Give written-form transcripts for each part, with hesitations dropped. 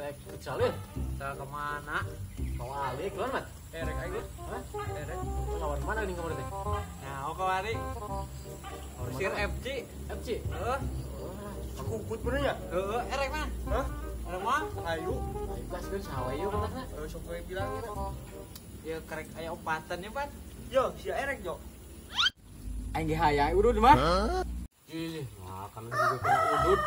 Teh futsal ya. Futsal kemana? Kawali keluar mat. Erek aing. Hah? Erek. Lawan mana nih kemarin teh? Nah, oh kemari. Sir FC. FC. Heeh. Aku kukut bener ya? Heeh, erek mah. Hah? Erek mah? Ayo. Ayo gaskeun saha we yeuh bentakna. Heeh, sok we bilang ya. Ya kerek aya opatan nya, Pan. Yo, sia erek yo. Aing ge hayang udud mah. Ih, nah kan juga kena udud.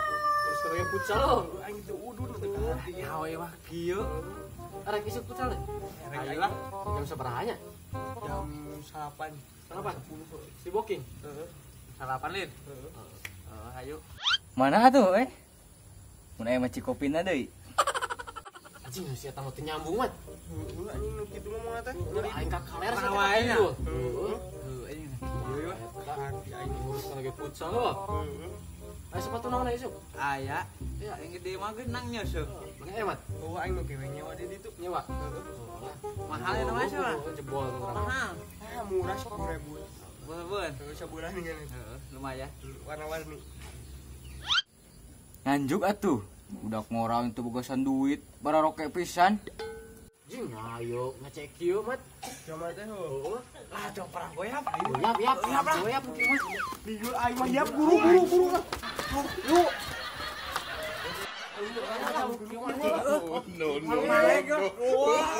Terus kena futsal lo. Aing teu udud teu hati. Ya we mah kieu. Erek isuk futsal deh. Erek Ayo aing lah. Jam sabaraha nya? Jam 8. 8? Si booking. Heeh. 8 lin. Heeh. Heeh, ayo. Mana atuh eh? Mun aya mah Cikopina deui. Anjing si eta mah teu nyambung mat. Heeh, anjing nu kitu ngomongna teh. Aing ka kaler Mana wae nya? Heeh. Heeh, anjing kieu we. Hati aing. Ngurus lagi futsal lo. Heeh. Ayo sepatu naon aya isuk? Aya. Ya, yang gede mah geunang nya seuh. Mana aya mat? Oh, aing nu kewe nyewa di ditu. Nyewa. Heeh. Mahal ya namanya sih, Pak? Jebol murah. Mahal. Ah, murah 10.000. Beun. Heeh, sabulan kan. Heeh, lumayan. Warna-warni. Nganjuk atuh. Budak ngora untuk bogasan duit, bararoke pisan. Jing, ayo ngecek kieu mat. Jamal teh heuh. Lah, coba perang goyap. Goyap, yap, yap, goyap kieu mah. Minggu aing mah yap guru guru guru. Yuk. No, no, no, no. Wah.